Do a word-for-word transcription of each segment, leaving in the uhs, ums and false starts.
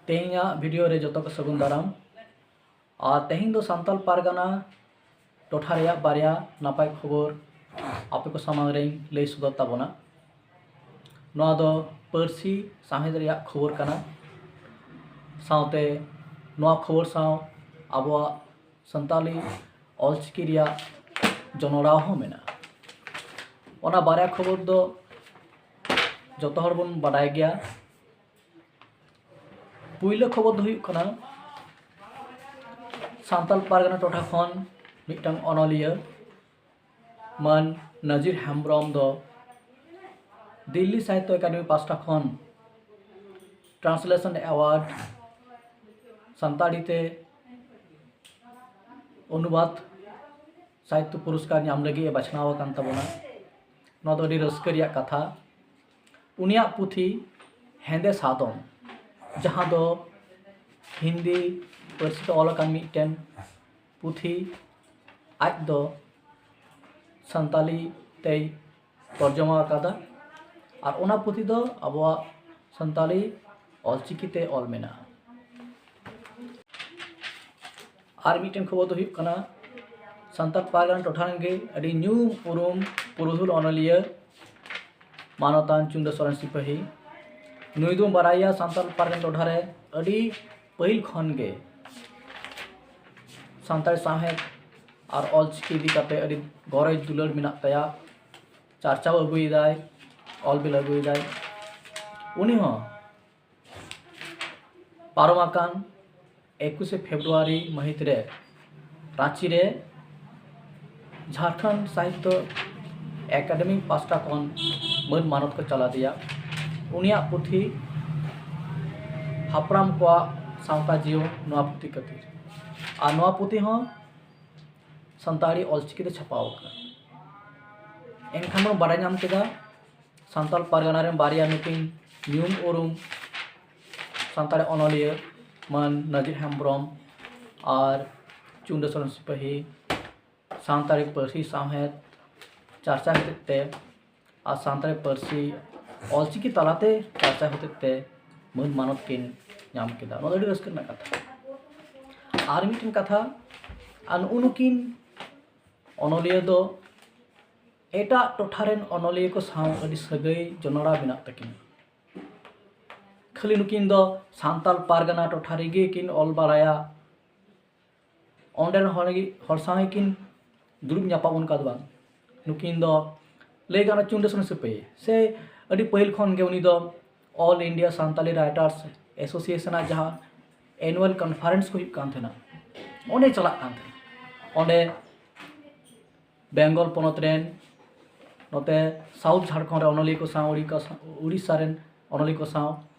ᱛᱮᱦᱮᱧᱟᱜ ᱵᱷᱤᱰᱤᱭᱳ ᱨᱮ ᱡᱚᱛᱚ ᱠᱚ ᱥᱟᱹᱜᱩᱱ ᱫᱟᱨᱟᱢ᱾ ᱟᱨ ᱛᱮᱦᱮᱧ ᱫᱚ ᱥᱟᱱᱛᱟᱲ ᱯᱟᱨᱜᱟᱱᱟ ᱴᱚᱴᱷᱟ ᱨᱮᱭᱟᱜ ᱵᱟᱨᱭᱟ ᱱᱟᱯᱟᱭ ᱠᱷᱚᱵᱚᱨ ᱟᱯᱮ ᱠᱚ ᱥᱟᱢᱟᱝ ᱨᱮᱧ ᱞᱟᱹᱭ ᱥᱚᱫᱚᱨ ᱛᱟᱵᱚᱱᱟ᱾ ᱱᱚᱣᱟ ᱫᱚ ᱯᱟᱹᱨᱥᱤ ᱥᱟᱶᱦᱮᱫ ᱨᱮᱭᱟᱜ ᱠᱷᱚᱵᱚᱨ ᱠᱟᱱᱟ᱾ ᱥᱟᱶᱛᱮ ᱱᱚᱣᱟ ᱠᱷᱚᱵᱚᱨ ᱥᱟᱶ ᱟᱵᱚᱣᱟᱜ ᱥᱟᱱᱛᱟᱞᱤ ᱚᱞᱪᱤᱠᱤ ᱨᱮᱭᱟᱜ ᱡᱚᱱᱚᱲᱟᱣ ᱦᱚᱸ ᱢᱮᱱᱟᱜᱼᱟ᱾ ᱚᱱᱟ ᱵᱟᱨᱭᱟ ᱠᱷᱚᱵᱚᱨ ᱫᱚ ᱡᱚᱛᱚ ᱦᱚᱲ ᱵᱚᱱ ᱵᱟᱰᱟᱭ ᱜᱮᱭᱟ᱾ ᱯᱩᱭᱞᱟᱹ ᱠᱷᱚᱵᱚᱨ ᱫᱚ ᱦᱩᱭᱩᱜ ᱠᱟᱱᱟ, ᱥᱟᱱᱛᱟᱲ ᱯᱟᱨᱜᱟᱱᱟ ᱴᱚᱴᱷᱟ ᱠᱷᱚᱱ ᱢᱤᱫᱴᱟᱝ ᱚᱱᱚᱞᱤᱭᱟᱹ ᱢᱟᱱ ᱱᱟᱡᱤᱨ ᱦᱮᱢᱵᱨᱚᱢ ᱫᱚ ᱫᱤᱞᱞᱤ ᱥᱟᱦᱤᱛᱛᱚ ᱮᱠᱟᱰᱮᱢᱤ ᱯᱟᱥᱴᱟ ᱠᱷᱚᱱ ᱴᱨᱟᱱᱥᱞᱮᱥᱚᱱ ᱮᱣᱟᱨᱰ, ᱥᱟᱱᱛᱟᱲᱤ ᱛᱮ ᱚᱱᱩᱵᱟᱫ ᱥᱟᱦᱤᱛᱛᱚ ᱯᱩᱨᱚᱥᱠᱟᱨ ᱧᱟᱢ ᱞᱟᱹᱜᱤᱫ ᱮ ᱵᱟᱪᱷᱱᱟᱣ ᱟᱠᱟᱱ ᱛᱟᱵᱚᱱᱟ᱾ ᱱᱚᱣᱟ ᱫᱚ ᱟᱹᱰᱤ ᱨᱟᱹᱥᱠᱟᱹ ᱨᱮᱭᱟᱜ ᱠᱟᱛᱷᱟ᱾ ᱩᱱᱤᱭᱟᱜ ᱯᱩᱛᱷᱤ ᱦᱮᱸᱫᱮ ᱥᱟᱫᱚᱢ, ᱡᱟᱦᱟᱸ ᱫᱚ ᱦᱤᱱᱫᱤ ᱯᱟᱹᱨᱥᱤ ᱛᱮ ᱚᱞ ᱟᱠᱟᱱ ᱢᱤᱫᱴᱮᱱ ᱯᱩᱛᱷᱤ, ᱟᱡ ᱫᱚ ᱥᱟᱱᱛᱟᱞᱤ ᱛᱮᱭ ᱛᱚᱨᱡᱚᱢᱟ ᱟᱠᱟᱫᱟ᱾ ᱟᱨ ᱚᱱᱟ ᱯᱩᱛᱷᱤ ᱫᱚ ᱟᱵᱚᱣᱟᱜ ᱥᱟᱱᱛᱟᱞᱤ ᱚᱞᱪᱤᱠᱤ ᱛᱮ ᱚᱞ ᱢᱮᱱᱟᱜᱼᱟ᱾ ᱟᱨ ᱢᱤᱫᱴᱮᱱ ᱠᱷᱚᱵᱚᱨ ᱫᱚ ᱦᱩᱭᱩᱜ ᱠᱟᱱᱟ, ᱥᱟᱱᱛᱟᱲ ᱯᱟᱨᱜᱟᱱᱟ ᱴᱚᱴᱷᱟ ᱨᱮᱱ ᱜᱮ ᱟᱹᱰᱤ ᱧᱩᱢ ᱩᱨᱩᱢ ᱯᱩᱨᱩᱫᱷᱩᱞ ᱚᱱᱚᱞᱤᱭᱟᱹ ᱢᱟᱱᱚᱛᱟᱱ ᱪᱩᱱᱰᱟᱹ ᱥᱚᱨᱮᱱ ᱥᱤᱯᱟᱹᱦᱤ᱾ ᱱᱩᱭ ᱫᱚᱢ ᱵᱟᱲᱟᱭᱟ ᱥᱟᱱᱛᱟᱲ ᱯᱟᱨᱜᱟᱱᱟ ᱴᱚᱴᱷᱟ ᱨᱮ ᱟᱹᱰᱤ ᱯᱟᱹᱦᱤᱞ ᱠᱷᱚᱱ ᱜᱮ ᱥᱟᱱᱛᱟᱲᱤ ᱥᱟᱶᱦᱮᱫ ᱟᱨ ᱚᱞᱪᱤᱠᱤ ᱤᱫᱤ ᱠᱟᱛᱮ ᱟᱹᱰᱤ ᱜᱚᱨᱚᱡᱽ ᱫᱩᱞᱟᱹᱲ ᱢᱮᱱᱟᱜ ᱛᱟᱭᱟ᱾ ᱪᱟᱨᱪᱟᱣ ᱟᱹᱜᱩᱭᱮᱫᱟᱭ, ᱚᱞ ᱵᱤᱞ ᱟᱹᱜᱩᱭᱮᱫᱟᱭ᱾ ᱩᱱᱤ ᱦᱚᱸ ᱯᱟᱨᱚᱢ ᱟᱠᱟᱱ ᱮᱠᱩᱥᱮ ᱯᱷᱮᱵᱽᱨᱩᱣᱟᱨᱤ ᱢᱟᱹᱦᱤᱛ ᱨᱮ ᱨᱟᱸᱪᱤ ᱨᱮ ᱡᱷᱟᱲᱠᱷᱚᱸᱰ ᱥᱟᱦᱤᱛᱛᱚ ᱮᱠᱟᱰᱮᱢᱤ ᱯᱟᱥᱴᱟ ᱠᱷᱚᱱ ᱢᱟᱹᱱ ᱢᱟᱱᱚᱛ ᱠᱚ ᱪᱟᱞ ᱟᱫᱮᱭᱟ᱾ ᱩᱱᱤᱭᱟᱜ ᱯᱩᱛᱷᱤ ᱦᱟᱯᱲᱟᱢ ᱠᱚᱣᱟᱜ ᱥᱟᱶᱛᱟ ᱡᱤᱭᱚᱱ, ᱱᱚᱣᱟ ᱯᱩᱛᱷᱤ ᱠᱷᱟᱹᱛᱤᱨ᱾ ᱟᱨ ᱱᱚᱣᱟ ᱯᱩᱛᱷᱤ ᱦᱚᱸ ᱥᱟᱱᱛᱟᱲᱤ ᱚᱞᱪᱤᱠᱤ ᱛᱮ ᱪᱷᱟᱯᱟᱣ ᱟᱠᱟᱱᱟ᱾ ᱮᱱᱠᱷᱟᱱ ᱵᱚᱱ ᱵᱟᱰᱟᱭ ᱧᱟᱢ ᱠᱮᱫᱟ, ᱥᱟᱱᱛᱟᱲ ᱯᱟᱨᱜᱟᱱᱟ ᱨᱮᱱ ᱵᱟᱨᱭᱟ ᱱᱩᱠᱤᱱ ᱧᱩᱢ ᱩᱨᱩᱢ ᱥᱟᱱᱛᱟᱲᱤ ᱚᱱᱚᱞᱤᱭᱟᱹ ᱢᱟᱱ ᱱᱟᱡᱤᱨ ᱦᱮᱢᱵᱨᱚᱢ ᱟᱨ ᱪᱩᱱᱰᱟᱹ ᱥᱚᱨᱮᱱ ᱥᱤᱯᱟᱹᱦᱤ ᱥᱟᱱᱛᱟᱲᱤ ᱯᱟᱹᱨᱥᱤ ᱥᱟᱶᱦᱮᱫ ᱪᱟᱨᱪᱟ ᱦᱚᱛᱮᱡ ᱛᱮ ᱟᱨ ᱥᱟᱱᱛᱟᱲᱤ ᱯᱟᱹᱨᱥᱤ ᱚᱞᱪᱤᱠᱤ ᱛᱟᱞᱟᱛᱮ ᱪᱟᱨᱪᱟ ᱦᱚᱛᱮᱡ ᱛᱮ ᱢᱟᱹᱱ ᱢᱟᱱᱚᱛ ᱠᱤᱱ ᱧᱟᱢ ᱠᱮᱫᱟ᱾ ᱱᱚᱣᱟ ᱫᱚ ᱟᱹᱰᱤ ᱨᱟᱹᱥᱠᱟᱹ ᱨᱮᱱᱟᱜ ᱠᱟᱛᱷᱟ᱾ ᱟᱨ ᱢᱤᱫᱴᱮᱱ ᱠᱟᱛᱷᱟ, ᱟᱨ ᱱᱩᱜᱼᱩ ᱱᱩᱠᱤᱱ ᱚᱱᱚᱞᱤᱭᱟᱹ ᱫᱚ ᱮᱴᱟᱜ ᱴᱚᱴᱷᱟ ᱨᱮᱱ ᱚᱱᱚᱞᱤᱭᱟᱹ ᱠᱚ ᱥᱟᱶ ᱟᱹᱰᱤ ᱥᱟᱹᱜᱟᱹᱭ ᱡᱚᱱᱚᱲᱟᱣ ᱢᱮᱱᱟᱜ ᱛᱟᱹᱠᱤᱱᱟ᱾ ᱠᱷᱟᱹᱞᱤ ᱱᱩᱠᱤᱱ ᱫᱚ ᱥᱟᱱᱛᱟᱲ ᱯᱟᱨᱜᱟᱱᱟ ᱴᱚᱴᱷᱟ ᱨᱮᱜᱮ ᱠᱤᱱ ᱚᱞ ᱵᱟᱲᱟᱭᱟ, ᱚᱸᱰᱮᱱ ᱦᱚᱲ ᱜᱮ, ᱦᱚᱲ ᱥᱟᱶ ᱜᱮᱠᱤᱱ ᱫᱩᱲᱩᱵ ᱧᱟᱯᱟᱢ, ᱚᱱᱠᱟ ᱫᱚ ᱵᱟᱝ᱾ ᱱᱩᱠᱤᱱ ᱫᱚ ᱞᱟᱹᱭ ᱜᱟᱱᱚᱜᱼᱟ ᱪᱩᱱᱰᱟᱹ ᱥᱩᱱᱤ ᱥᱤᱯᱟᱹᱦᱤ, ᱥᱮ ᱟᱹᱰᱤ ᱯᱟᱹᱦᱤᱞ ᱠᱷᱚᱱ ᱜᱮ ᱩᱱᱤ ᱫᱚ All India Santali Writers Association ᱟᱜ ᱡᱟᱦᱟᱸ annual conference ᱠᱚ ᱦᱩᱭᱩᱜ ᱠᱟᱱ ᱛᱟᱦᱮᱱᱟ, ᱚᱸᱰᱮ ᱪᱟᱞᱟᱜ ᱠᱟᱱ ᱛᱟᱦᱮᱱᱟ᱾ ᱚᱸᱰᱮ ᱵᱮᱝᱜᱚᱞ ᱯᱚᱱᱚᱛ ᱨᱮᱱ, ᱱᱚᱛᱮ ᱥᱟᱣᱩᱛᱷ ᱡᱷᱟᱲᱠᱷᱚᱸᱰ ᱨᱮ ᱚᱱᱚᱞᱤᱭᱟᱹ ᱠᱚ ᱥᱟᱶ, ᱩᱲᱤᱠᱟ-, ᱩᱲᱤᱥᱥᱟ ᱨᱮᱱ ᱚᱱᱚᱞᱤᱭᱟᱹ ᱠᱚ ᱥᱟᱶ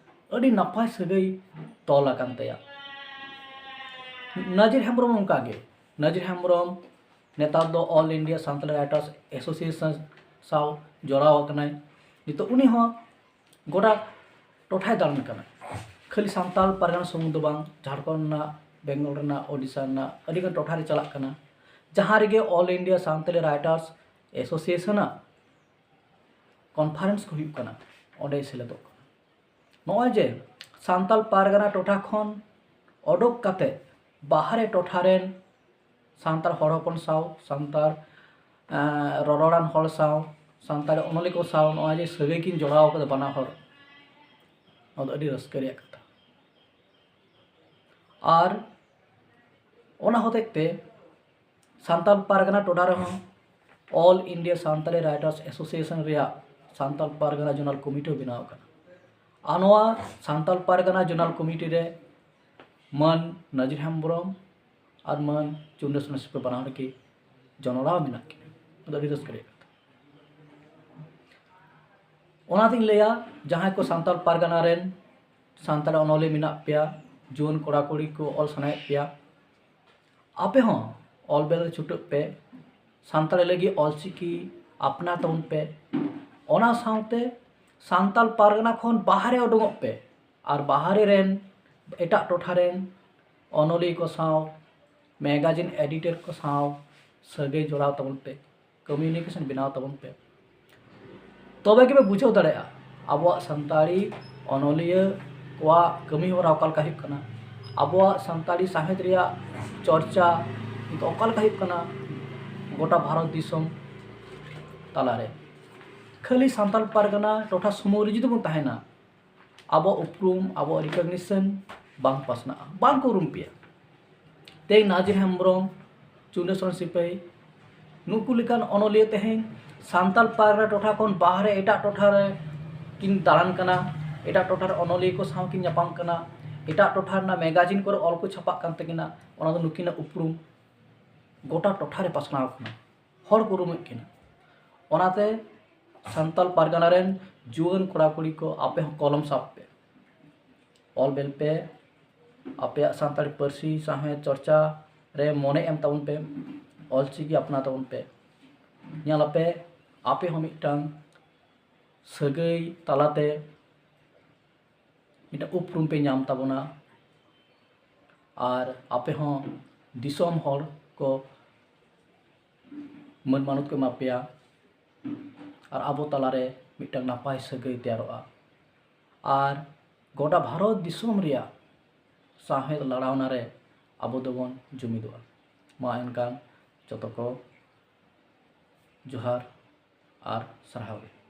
ᱟᱹᱰᱤ ᱱᱟᱯᱟᱭ ᱥᱟᱹᱜᱟᱹᱭ ᱛᱚᱞ ᱟᱠᱟᱱ ᱛᱟᱭᱟ᱾ ᱱᱟᱡᱤᱨ ᱦᱮᱢᱵᱨᱚᱢ ᱚᱱᱠᱟ ᱜᱮ, ᱱᱟᱡᱤᱨ ᱦᱮᱢᱵᱨᱚᱢ ᱱᱮᱛᱟᱨ ᱫᱚ All India Santali Writers Association ᱥᱟᱶ ᱡᱚᱲᱟᱣ ᱟᱠᱟᱱᱟᱭ᱾ ᱱᱤᱛᱚᱜ ᱩᱱᱤ ᱦᱚᱸ ᱜᱚᱴᱟ ᱴᱚᱴᱷᱟᱭ ᱫᱟᱬᱟᱱ ᱠᱟᱱᱟ᱾ ᱠᱷᱟᱹᱞᱤ ᱥᱟᱱᱛᱟᱲ ᱯᱟᱨᱜᱟᱱᱟ ᱥᱩᱢᱩᱝ ᱫᱚ ᱵᱟᱝ, ᱡᱷᱟᱲᱠᱷᱚᱸᱰ ᱨᱮᱱᱟᱜ, ᱵᱮᱝᱜᱚᱞ ᱨᱮᱱᱟᱜ, ᱳᱰᱤᱥᱟ ᱨᱮᱱᱟᱜ ᱟᱹᱰᱤᱜᱟᱱ ᱴᱚᱴᱷᱟ ᱨᱮ ᱪᱟᱞᱟᱜ ᱠᱟᱱᱟ, ᱡᱟᱦᱟᱸ ᱨᱮᱜᱮ All India Santali Writers Association ᱟᱜ conference ᱠᱚ ᱦᱩᱭᱩᱜ ᱠᱟᱱᱟ, ᱚᱸᱰᱮᱭ ᱥᱮᱞᱮᱫᱚᱜ ᱠᱟᱱᱟ᱾ ᱱᱚᱜᱼᱚᱭ ᱡᱮ ᱥᱟᱱᱛᱟᱲ ᱯᱟᱨᱜᱟᱱᱟ ᱴᱚᱴᱷᱟ ᱠᱷᱚᱱ ᱚᱰᱚᱠ ᱠᱟᱛᱮ ᱵᱟᱦᱨᱮ ᱴᱚᱴᱷᱟ ᱨᱮᱱ ᱥᱟᱱᱛᱟᱲ ᱦᱚᱲ ᱦᱚᱯᱚᱱ ᱥᱟᱶ, ᱥᱟᱱᱛᱟᱲ, ᱮᱸ, ᱨᱚᱨᱚᱲᱟᱱ ᱦᱚᱲ ᱥᱟᱶ, ᱥᱟᱱᱛᱟᱲ ᱚᱱᱚᱞᱤᱭᱟᱹ ᱠᱚ ᱥᱟᱶ ᱱᱚᱜᱼᱚᱭ ᱡᱮ ᱥᱟᱹᱜᱟᱹᱭ ᱠᱤᱱ ᱡᱚᱲᱟᱣ ᱠᱟᱫᱟ ᱵᱟᱱᱟ ᱦᱚᱲ, ᱱᱚᱣᱟ ᱫᱚ ᱟᱹᱰᱤ ᱨᱟᱹᱥᱠᱟᱹ ᱨᱮᱭᱟᱜ ᱠᱟᱛᱷᱟ᱾ ᱟᱨ ᱚᱱᱟ ᱦᱚᱛᱮᱡ ᱛᱮ ᱥᱟᱱᱛᱟᱲ ᱯᱟᱨᱜᱟᱱᱟ ᱴᱚᱴᱷᱟ ᱨᱮᱦᱚᱸ All India Santali Writers Association ᱨᱮᱭᱟᱜ ᱥᱟᱱᱛᱟᱲ ᱯᱟᱨᱜᱟᱱᱟ ᱡᱳᱱᱟᱞ ᱠᱚᱢᱤᱴᱤ ᱦᱚᱸ ᱵᱮᱱᱟᱣ ᱟᱠᱟᱱᱟ᱾ ᱟᱨ ᱱᱚᱣᱟ ᱥᱟᱱᱛᱟᱲ ᱯᱟᱨᱜᱟᱱᱟ ᱡᱳᱱᱟᱞ ᱠᱚᱢᱤᱴᱤ ᱨᱮ ᱢᱟᱹᱱ ᱱᱟᱡᱤᱨ ᱦᱮᱢᱵᱨᱚᱢ ᱟᱨ ᱢᱟᱹᱱ ᱪᱩᱱᱰᱟᱹ ᱥᱚᱨᱮᱱ ᱥᱤᱥᱯᱟᱹ ᱵᱟᱱᱟ ᱦᱚᱲ ᱜᱮ ᱡᱚᱱᱚᱲᱟᱣ ᱢᱮᱱᱟᱜ ᱠᱤᱱᱟ᱾ ᱚᱱᱟ ᱫᱚ ᱟᱹᱰᱤ ᱨᱟᱹᱥᱠᱟᱹ ᱨᱮᱭᱟᱜ ᱠᱟᱛᱷᱟ᱾ ᱚᱱᱟᱛᱤᱧ ᱞᱟᱹᱭᱟ, ᱡᱟᱦᱟᱸᱭ ᱠᱚ ᱥᱟᱱᱛᱟᱲ ᱯᱟᱨᱜᱟᱱᱟ ᱨᱮᱱ ᱥᱟᱱᱛᱟᱲ ᱚᱱᱚᱞᱤᱭᱟᱹ ᱢᱮᱱᱟᱜ ᱯᱮᱭᱟ, ᱡᱩᱣᱟᱹᱱ ᱠᱚᱲᱟ ᱠᱩᱲᱤ ᱠᱚ ᱚᱞ ᱥᱟᱱᱟᱭᱮᱫ ᱯᱮᱭᱟ, ᱟᱯᱮ ᱦᱚᱸ ᱚᱞ ᱵᱮᱞ ᱨᱮ ᱪᱷᱩᱴᱟᱹᱜ ᱯᱮ, ᱥᱟᱱᱛᱟᱲᱤ ᱞᱟᱹᱜᱤᱫ ᱚᱞᱪᱤᱠᱤ ᱟᱯᱱᱟᱨ ᱛᱟᱵᱚᱱ ᱯᱮ᱾ ᱚᱱᱟ ᱥᱟᱶᱛᱮ ᱥᱟᱱᱛᱟᱲ ᱯᱟᱨᱜᱟᱱᱟ ᱠᱷᱚᱱ ᱵᱟᱦᱨᱮ ᱩᱰᱩᱠᱚᱜ ᱯᱮ ᱟᱨ ᱵᱟᱦᱨᱮ ᱨᱮᱱ ᱮᱴᱟᱜ ᱴᱚᱴᱷᱟ ᱨᱮᱱ ᱚᱱᱚᱞᱤᱭᱟᱹ ᱠᱚ ᱥᱟᱶ, magazine editor ᱠᱚ ᱥᱟᱶ ᱥᱟᱹᱜᱟᱹᱭ ᱡᱚᱲᱟᱣ ᱛᱟᱵᱚᱱ ᱯᱮ, communication ᱵᱮᱱᱟᱣ ᱛᱟᱵᱚᱱ ᱯᱮ᱾ ᱛᱚᱵᱮ ᱜᱮᱯᱮ ᱵᱩᱡᱷᱟᱹᱣ ᱫᱟᱲᱮᱭᱟᱜᱼᱟ ᱟᱵᱚᱣᱟᱜ ᱥᱟᱱᱛᱟᱲᱤ ᱚᱱᱚᱞᱤᱭᱟᱹ ᱠᱚᱣᱟᱜ ᱠᱟᱹᱢᱤ ᱦᱚᱨᱟ ᱚᱠᱟ ᱞᱮᱠᱟ ᱦᱩᱭᱩᱜ ᱠᱟᱱᱟ, ᱟᱵᱚᱣᱟᱜ ᱥᱟᱱᱛᱟᱲᱤ ᱥᱟᱶᱦᱮᱫ ᱨᱮᱭᱟᱜ ᱪᱚᱨᱪᱟ ᱱᱤᱛᱚᱜ ᱚᱠᱟ ᱞᱮᱠᱟ ᱦᱩᱭᱩᱜ ᱠᱟᱱᱟ ᱜᱚᱴᱟ ᱵᱷᱟᱨᱚᱛ ᱫᱤᱥᱚᱢ ᱛᱟᱞᱟᱨᱮ᱾ ᱠᱷᱟᱹᱞᱤ ᱥᱟᱱᱛᱟᱲ ᱯᱟᱨᱜᱟᱱᱟ ᱴᱚᱴᱷᱟ ᱥᱩᱢᱩᱝ ᱨᱮ ᱡᱩᱫᱤ ᱵᱚᱱ ᱛᱟᱦᱮᱱᱟ, ᱟᱵᱚ ᱩᱯᱨᱩᱢ, ᱟᱵᱚ recognition ᱵᱟᱝ ᱯᱟᱥᱱᱟᱜᱼᱟ, ᱵᱟᱝ ᱠᱚ ᱩᱨᱩᱢ ᱯᱮᱭᱟ᱾ ᱛᱮᱦᱮᱧ ᱱᱟᱡᱤᱨ ᱦᱮᱢᱵᱨᱚᱢ, ᱪᱩᱱᱰᱟᱹ ᱥᱚᱨᱮᱱ ᱥᱤᱯᱟᱹᱦᱤ, ᱱᱩᱠᱩ ᱞᱮᱠᱟᱱ ᱚᱱᱚᱞᱤᱭᱟᱹ ᱛᱮᱦᱮᱧ ᱥᱟᱱᱛᱟᱲ ᱯᱟᱨᱜᱟᱱᱟ ᱴᱚᱴᱷᱟ ᱠᱷᱚᱱ ᱵᱟᱦᱨᱮ ᱮᱴᱟᱜ ᱴᱚᱴᱷᱟ ᱨᱮ ᱠᱤᱱ ᱫᱟᱬᱟᱱ ᱠᱟᱱᱟ, ᱮᱴᱟᱜ ᱴᱚᱴᱷᱟ ᱨᱮ ᱚᱱᱚᱞᱤᱭᱟᱹ ᱠᱚ ᱥᱟᱶ ᱠᱤᱱ ᱧᱟᱯᱟᱢ ᱠᱟᱱᱟ, ᱮᱴᱟᱜ ᱴᱚᱴᱷᱟ ᱨᱮᱱᱟᱜ magazine ᱠᱚᱨᱮ ᱚᱞ ᱠᱚ ᱪᱷᱟᱯᱟᱜ ᱠᱟᱱ ᱛᱟᱹᱠᱤᱱᱟ, ᱚᱱᱟ ᱫᱚ ᱱᱩᱠᱤᱱᱟᱜ ᱩᱯᱨᱩᱢ ᱜᱚᱴᱟ ᱴᱚᱴᱷᱟ ᱨᱮ ᱯᱟᱥᱱᱟᱣ ᱠᱟᱱᱟ, ᱦᱚᱲ ᱠᱚ ᱩᱨᱩᱢᱮᱫ ᱠᱤᱱᱟ᱾ ᱚᱱᱟᱛᱮ ᱥᱟᱱᱛᱟᱲ ᱯᱟᱨᱜᱟᱱᱟ ᱨᱮᱱ ᱡᱩᱣᱟᱹᱱ ᱠᱚᱲᱟ ᱠᱩᱲᱤ ᱠᱚ, ᱟᱯᱮ ᱦᱚᱸ ᱠᱚᱞᱚᱢ ᱥᱟᱵ ᱯᱮ, ᱚᱞ ᱵᱮᱞ ᱯᱮ, ᱟᱯᱮᱭᱟᱜ ᱥᱟᱱᱛᱟᱲᱤ ᱯᱟᱹᱨᱥᱤ ᱥᱟᱶᱦᱮᱫ ᱪᱚᱨᱪᱟ ᱨᱮ ᱢᱚᱱᱮ ᱮᱢ ᱛᱟᱵᱚᱱ ᱯᱮ, ᱚᱞᱪᱤᱠᱤ ᱟᱯᱱᱟᱨ ᱛᱟᱵᱚᱱ ᱯᱮ᱾ ᱧᱮᱞ ᱟᱯᱮ, ᱟᱯᱮ ᱦᱚᱸ ᱢᱤᱫᱴᱟᱝ ᱥᱟᱹᱜᱟᱹᱭ ᱛᱟᱞᱟᱛᱮ ᱢᱤᱫᱴᱟᱝ ᱩᱯᱨᱩᱢ ᱯᱮ ᱧᱟᱢ ᱛᱟᱵᱚᱱᱟ᱾ ᱟᱨ ᱟᱯᱮ ᱦᱚᱸ ᱫᱤᱥᱚᱢ ᱦᱚᱲ ᱠᱚ ᱢᱟᱹᱱ ᱢᱟᱱᱚᱛ ᱠᱚ ᱮᱢᱟ ᱯᱮᱭᱟ᱾ ᱟᱨ ᱟᱵᱚ ᱛᱟᱞᱟᱨᱮ ᱢᱤᱫᱴᱟᱝ ᱱᱟᱯᱟᱭ ᱥᱟᱹᱜᱟᱹᱭ ᱛᱮᱭᱟᱨᱚᱜᱼᱟ᱾ ᱟᱨ ᱜᱚᱴᱟ ᱵᱷᱟᱨᱚᱛ ᱫᱤᱥᱚᱢ ᱨᱮᱭᱟᱜ ᱥᱟᱶᱦᱮᱫ ᱞᱟᱲᱟᱣᱱᱟ ᱨᱮ ᱟᱵᱚ ᱫᱚᱵᱚᱱ ᱡᱩᱢᱤᱫᱚᱜᱼᱟ᱾ ᱢᱟ ᱮᱱᱠᱷᱟᱱ ᱡᱚᱛᱚ ᱠᱚ ᱡᱚᱦᱟᱨ ᱟᱨ ᱥᱟᱨᱦᱟᱣ ᱜᱮ᱾